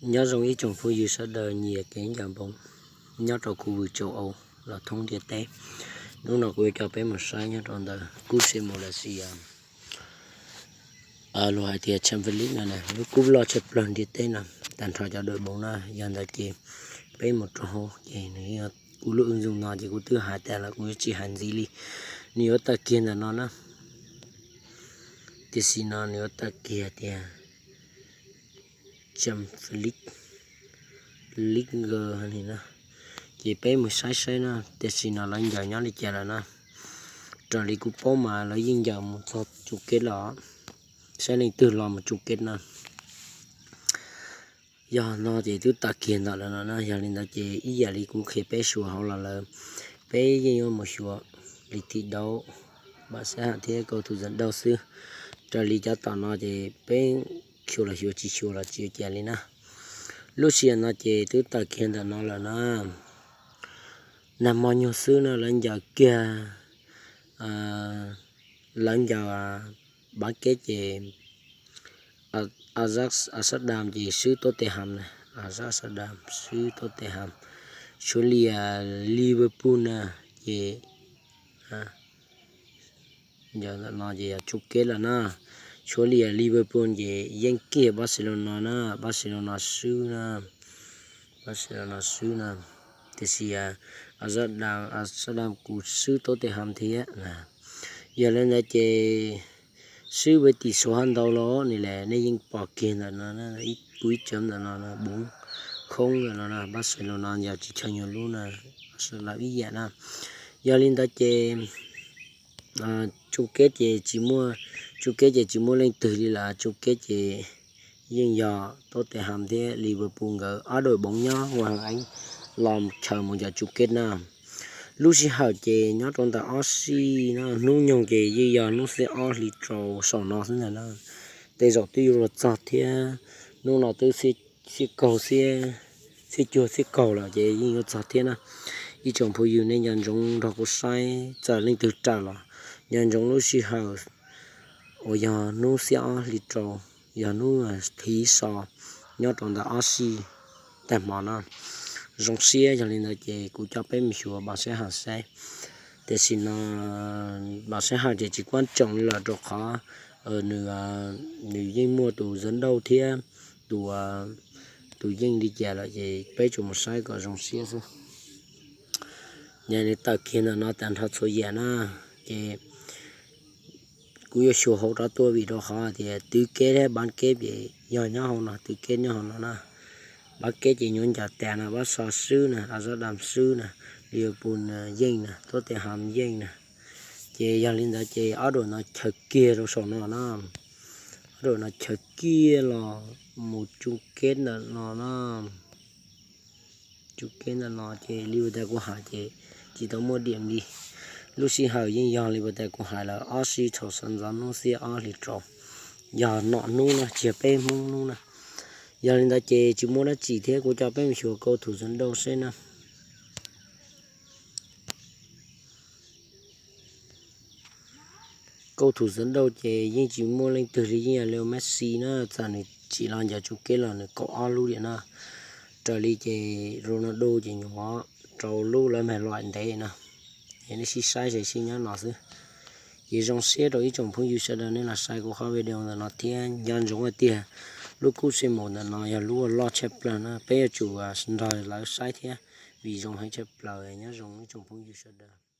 Nyob zoo ib tsoom phooj ywg sawv daws nyiam kev ncaws npoos nyob rau khu vực châu Âu los thoob ntiaj teb. Hnub no kuv yuav coj peb mus saib nyob rau ntawm Kuj Sej Mus Las Xias, luag hais tias Champions League no na, lub kub loj tshaj plaws ntiaj teb no, tag nrho cov đội bóng no. Yog ntawd ces peb mus rau hauv ces nws, kuv lub ứng dụng no ces kuv twb hais tas lawm, kuv yuav tsis hais ntxiv li. Nws yuav tawm kiag ntawm no na, tiam sis no nws yuav tawm kiag tias Champions League, Ligue un li na. Ces peb mus saib saib na, tiam sis no lawv ncaws nyob li cas lawm na. Raws li kuv paub mas lawv yeej ncaws mus txog chung kết lawm, saib leej twg los mus chung kết na. Yog no ces twb tawm kiag ntawm lawm no na, yog li ntawd ces ib yam li kuv qhia peb xyuas hauv los lawm, peb yeej yuav mus xyuas lịch thi đấu, bảng xếp hạng thiab cầu thủ dẫn đầu xwb. Raws li cov tom no ces peb xyuas los xyuas, tsis xyuas los tsis ua cas li na. Lub sij hawm no ces twb tawm kiag ntawm no lawm na. Nag hmo nyuag xwb na lawv ncaws kiag, lawv ncaws bán kết ces Ajax Amsterdam ces swb Tottenham na, Ajax Amsterdam swb Tottenham. Suav li Liverpool na, ces ntawm no ces yog chung kết lawm na. Suav li Liverpool ces yeej kiag Barcelona na, Barcelona swb na, Barcelona swb na. Tiam sis Amsterdam, Amsterdam kuj swb Tottenham thiab na. Yog li ntawd ces swb với tỷ số hab ntau los ni las, nej yeej pom kiag ntawm no, kuv ib cov ntawm no, bốn không ntawm no, Barcelona yog tsis chaw nyuag lub na, lawv ib yam na. Yog li ntawd ces chung kết ces tsis muaj, chung kết ces tsis muaj leej twg li lawm, chung kết ces yeej yog Tottenham thiab Liverpool nkawd ob đội bóng nyob Ngoại hạng Anh los chaws mus ncaws chung kết na. Lub sij hawm ces nyob rau ntawm ob sij na, hnub nyoog ces yeej yog hnub xiab ob hli rau saum no xwb ntag na. Tej zaum twb yuav luag txog thiab, hnub no twb xiab kaug, xiab cuag xiab kaug lawm ces yeej yuav txog thiab na. Ib tsoom phooj ywg nej nco ntsoov nrog kuv saib, txawm leej twg raws los nco ntsoov lub sij hawm uas yog hnub xiab ob hli rau, yog hnub thib so nyob rau ntawm ob sij tag hmo no. Zoo siab, yog li ntawd ces kuv coj peb mus xyuas bảng xếp hạng saib. Tiam sis no bảng xếp hạng ces tsis quan trọng li lawm, rau qhov nws, nws yeej muaj tus dẫn đầu thiab tus, tus yeej li cas lawm ces peb tsuas mus saib kom zoo siab xwb. Yog nws tawm kiag ntawm no tag nrho txhua yam na, ces kuv yuav xyuas hauv rov tuaj vim rau qhov tias tứ kết thiab bán kết ces yog nyob hauv no, tứ kết nyob hauv no na. Bán kết ces nyuam ncaws tas no, Barca swb na, Amsterdam swb na, Liverpool yeej na, Tottenham yeej na. Ces yog li ntawd ces ob đội no chaws kiag rau saum no na. Ob đội no chaws kiag los mus chung kết ntawm no na. Chung kết ntawm no ces li uas tas kuv hais ces tsis tau muaj điểm li. Lub sij hawm yeej yog li uas tas kuv hais lawm, ob sij thaum sawv ntxov hnub xiab ob hli rau, yog nom hnub na, tsis yog peb Hmoob hnub na. Yog li ntawd ces tsis muaj dab tsi thiab, kuv coj peb mus xyuas cầu thủ dẫn đầu seb na. Cầu thủ dẫn đầu ces yeej tsis muaj leej twg li, yeej yog Leo Messi na, txawm nws tsim los ncaws chung kết los nws kaum ob lub diam na. Raws li ces Ronaldo ces nyuam qhuav rau lub lawv mag loim ntev na. Es nej sib saib ces sib nyob no xwb. Ces zoo siab rau ib tsoom phooj ywg sawv daws nej los saib kuv qhov video ntawm no thiab, nco ntsoov hais tias lub kub sej mus ntawm no yog lub uas loj tshaj plaws na, peb yuav tsum nrog lawv saib thiab, vim zoo heev tshaj plaws. Nyob zoo ib tsoom phooj ywg sawv daws.